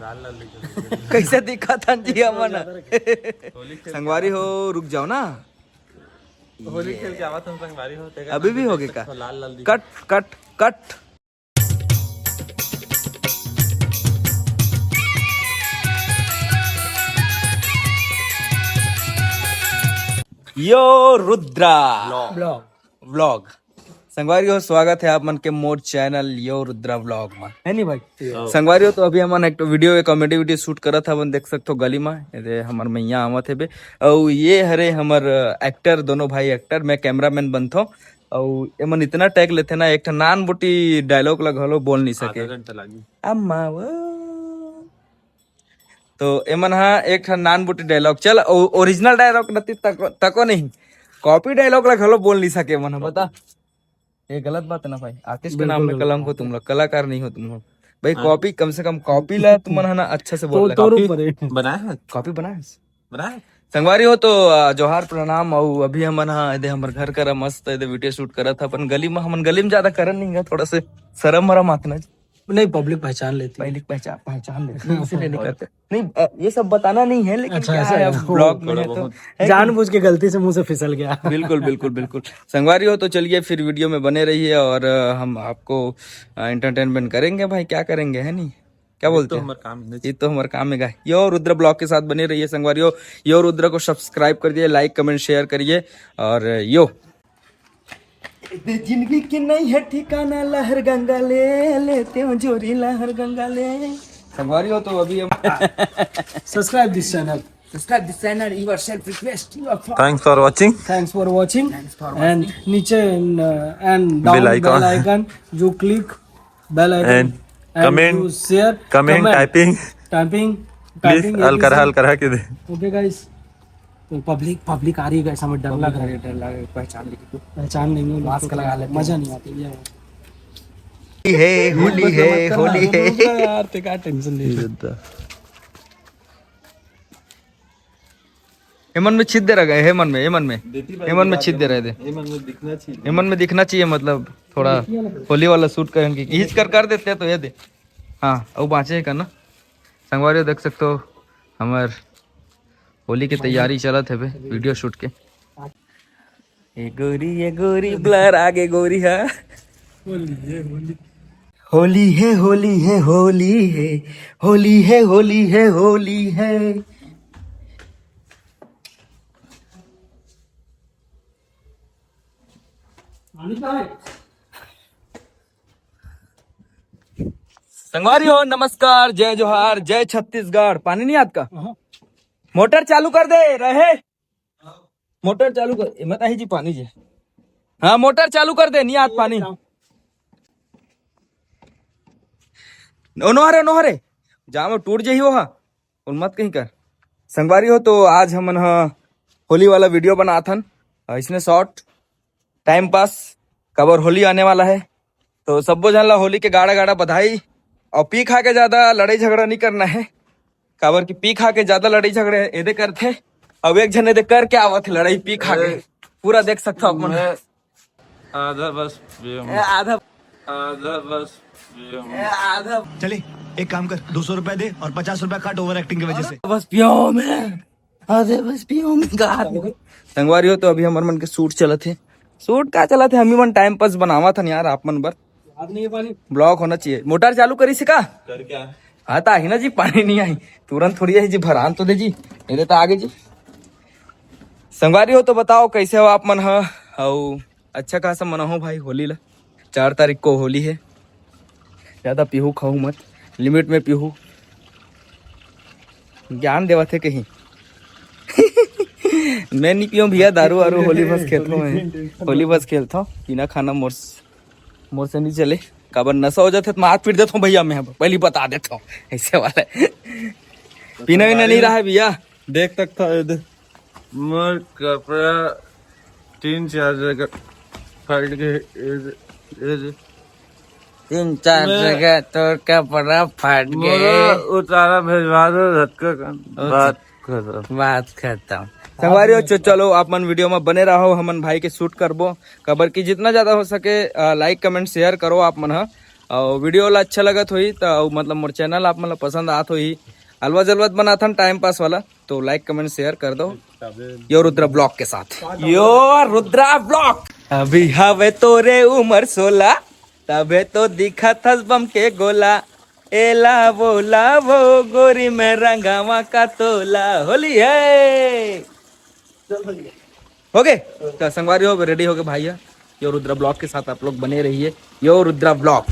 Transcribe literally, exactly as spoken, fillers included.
लाल लाल दिखत हे। कैसे दिखत हन जी हमन? होली खेल संगवारी हो, रुक जाओ ना। होली खेल के आवत हन संगवारी हो, तेकर अभी भी होगे का? लाल लाल दिखत। कट, कट, कट। यो रुद्रा ब्लॉग। ब्लॉग। संगवारी हो, स्वागत है आप मन के मोर चैनल यो रुद्रा ब्लॉग में, है नी भाई? संगवारी हो, तो अभी हमन एक वीडियो, एक कॉमेडी वीडियो शूट करत हवन, देख सकथो गली में। ये हमर मैया आवत हे बे, अउ ये हरे हमर एक्टर, दोनों भाई एक्टर, मैं कैमरामैन बनथो। अउ एमन इतना टैग लेथे ना, एक ठन नान बुटी डायलॉग ला घलो बोल नहीं सके। आधा घंटा लागी। अम्मा वो। तो एमन हा एक ठन नान बुटी डायलॉग, चल, ओ-, ओरिजिनल डायलॉग नती तको, तको नहीं, कॉपी डायलॉग ला घलो बोल नहीं सके एमन हा, बता। ये गलत बात है ना भाई, आर्टिस्ट के नाम बिल्कुल में गलत कलंक हो बात तुम है। लोग, कलाकार नहीं हो तुम लोग भाई। हाँ। कॉपी, कम से कम कॉपी ला तुमन हा ना अच्छा से तो बोल ले। तोर कॉपी ऊपर है। बनाया है? कॉपी बनाया है? बनाया है? संगवारी हो तो, आ, जोहार प्रणाम। अउ अभी हमन हा एदे हमर घर करा मस्त एदे वीडियो शूट करत हा अपन गली में। हमन गली में ज्यादा करन नहीं गा, थोड़ा से शर्म मरम आत ना। नहीं, पब्लिक पहचान लेती है। पब्लिक पहचान, पहचान लेती है, इसीलिए नहीं करते। नहीं, अ, ये सब बताना नहीं है, लेकिन अच्छा, क्या ऐसा है, है। अब ब्लॉग में थोड़ा है तो बहुत। है कि जानबूझ के गलती से मुंह से फिसल गया। बिल्कुल, बिल्कुल, बिल्कुल। संगवारी हो तो चलिए फिर वीडियो में बने रहिए और, अ, हम आपको, अ, एंटरटेनमेंट करेंगे भाई, क्या करेंगे, है नहीं? क्या ये बोलते तो हैं? हमारा काम है। ये तो हमारा काम है, गाय। यो रुद्र ब्लॉग के साथ बने रहिए संगवारी हो। यो रुद्र को सब्सक्राइब कर दिए, लाइक, कमेंट, शेयर करिए। और यो दे जिंदगी के नहीं है ठिकाना, लहर गंगा ले लेते हो जोरी, लहर गंगा ले। संगवारी हो तो अभी हम Subscribe this channel. Subscribe this channel, your self request, your fault. Thanks for watching. Thanks for watching. Thanks for and watching. नीचे, uh, and down bell icon. Bell icon, you click bell icon. And and comment, you share, comment, comment, typing. Typing, please, typing, हल्का, A B C. हल्का के दे। Okay guys, तो public, public आ रही है guys, हमें डर लग रहा है। डर लग रहा है, पहचान लेगी तो। पहचान लेंगे, मास्क लगा लेते हैं। मजा नहीं आता ये। होली है, होली है, होली है। यार, ते का टेंशन ले। एमन में छिद दे रह गए, एमन में, एमन में। एमन में छिद दे रहे थे। एमन में दिखना चाहिए। एमन में दिखना चाहिए, मतलब, थोड़ा होली वाला शूट करें कि हिच कर, कर देते हैं तो ये दे। हाँ, अब बाँचे है करना। संगवारी हो देख सकते हो, हमर होली की तैयारी चलत है बे, वीडियो शूट के। ए गोरी, ए गोरी, ब्लर आगे गोरी है। होली है, होली है, होली है, होली है। होली है, होली है, होली है। संगवारी हो, नमस्कार, जय जोहार, जय छत्तीसगढ़। पानी नहीं आत का? हाँ। मोटर चालू कर दे रहे। मोटर चालू कर, ए, मत आही जी पानी जी। हाँ, मोटर चालू कर दे, नहीं आत पानी। ओ नोहरे, ओ नोहरे, जाम टूट जाही वो हा। उन मत कहीं कर। संगवारी हो तो आज हमन ह होली वाला वीडियो बनात हन, अ, इसने शॉर्ट टाइम पास, काबर होली आने वाला है। तो सब्बो झन ला होली के गाड़ा गाड़ा बधाई। और पी खा के ज्यादा लड़ाई झगड़ा नहीं करना है, काबर कि पी खा के ज्यादा लड़ाई झगड़े एदे करथे, अब एक झन एदे करके आवत है लड़ाई पी खा के। ए, पूरा देख सकथो अपन। मैं आधा बस पिए हूँ। ए, आधा। आधा बस पिए हूँ। ए, आधा। चले, एक काम कर, दो सौ रुपए दे और पचास रुपए काट ओवर एक्टिंग की वजह से। बस पियो मैं। अरे बस पियो मैं गा। संगवारी हो तो अभी हमर मन के शूट चलत हे। शूट का चलत हे, हम ही मन टाइम पास बनावा था यार, आप मन बर। याद नहीं है पानी। ब्लॉग होना चाहिए। मोटर चालू करी से का? कर क्या? हाँ, तो आही ना जी, पानी नहीं आई। तुरंत थोड़ी आई जी, भरान तो दे जी। नहीं तो आगे जी। संगवारी हो तो बताओ, कैसे हो आप मन ह? अउ अच्छा खासा मनाहो भाई होली ला। चार तारीख को होली है। ज्यादा पीहू खाहू मत, लिमिट में पीहू। ज्ञान देवत हे कहीं। मैं नहीं पीऊँ भैया दारू वारू, होली बस खेलता हूँ मैं। होली बस खेलता हूँ, पीना खाना मोर, मोर से नहीं चले। काबर नशा हो जाथे तो मैं हाथ पीट देता हूँ भैया, मैं पहली बता देता हूँ ऐसे वाला। पीना वीना नहीं रहा है भैया। देख सकता है इधर। मोर कपड़ा तीन चार जगह फट गए। ए, ए, तीन चार मैं जगह तोर कपड़ा फट मोला गए। उतारा भेजवा दो, झटका कर। अच्छा। बात खत्म। बात खत्म। संगवारी हो, च-, चलो आप मन वीडियो में बने रहो, हमन भाई के शूट करबो, काबर कि जितना ज्यादा हो सके, अ, लाइक कमेंट शेयर करो आप मन ह। अउ वीडियो ला अच्छा लगत होही त, अउ मतलब मोर चैनल आप मन ला पसंद आत होही, अलवा जलवत बनाथन टाइम पास वाला, तो लाइक कमेंट शेयर कर दो। यो रुद्रा ब्लॉग के साथ, यो रुद्रा ब्लॉग। अभी हवे तोरे उमर सोला, तभे तो दिखत हस बम के गोला। एला बोला वो गोरी, मैं रंगावा का तोला। होली है। हो गए तो संगवारी हो, रेडी हो गए भाई। यो रुद्रा ब्लॉग के साथ आप लोग बने रहिए। यो रुद्रा ब्लॉग।